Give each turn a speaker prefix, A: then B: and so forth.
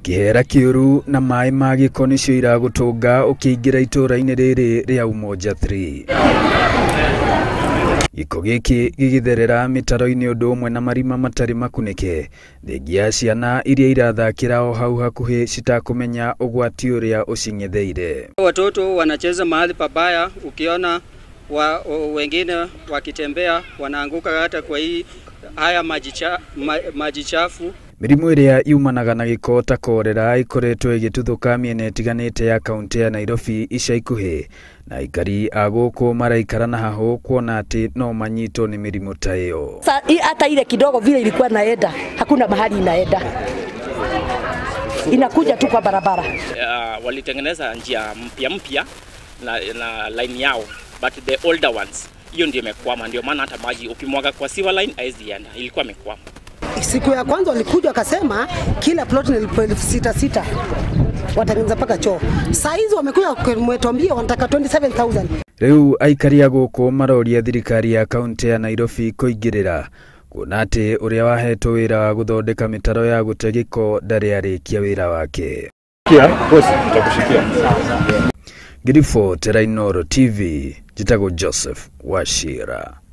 A: Kĩhera kĩũru na maĩ ma gĩko nĩcio iragũtũnga ũkĩingĩra itũũra-inĩ rĩrĩ rĩa Umoja 3. Gĩko gĩkĩ gĩgĩtherera mĩtaro-inĩ ũndũ ũmwe na marima matarĩ makunĩke, thengia ya ciana iria irathakĩra o hau hakuhĩ citakũmenya ũgwati ũrĩa ũcing'etheire.
B: Watoto wanacheza mahali pabaya, ukiona wengine wakitembea wanaanguka hata kwa hii haya maji chafu.
A: Mĩrimũ ĩrĩa yumanaga na gĩko ta korera ĩkoretwo ĩgĩtuthũka mĩena ĩtiganĩte ya kaunti ya Nairobi ica ikuhĩ, na aikari a gũkũ maraikara na hahũ kuona atĩ no manyitwo nĩ mĩrimũ ta ĩyo.
C: Hata ile kidogo vile ilikuwa naenda, hakuna mahali inaenda, inakuja tu kwa barabara.
D: Walitengeneza njia mpya mpya na line yao, but the older ones hiyo ndio imekwama, ndio maana hata maji ukimwaga kwa sewer line haizi enda, ilikuwa imekwama.
E: Siku ya kwanza walikuja wakasema kila plot ni 6,600 watatengeneza mpaka choo. Saa hizi wamekuja kutuambia wanataka 27,000.
A: Rĩu aikari a gũkũ maroria thirikari ya kaunti ya Nairobi kũingĩrĩra kuona atĩ ũrĩa wahetwo wĩra wa gũthondeka mĩtaro ya gũte gĩko ndarĩ arĩkia wĩra wake. Ngiribotera Inooro TV, njĩtagwo Joseph Wachira.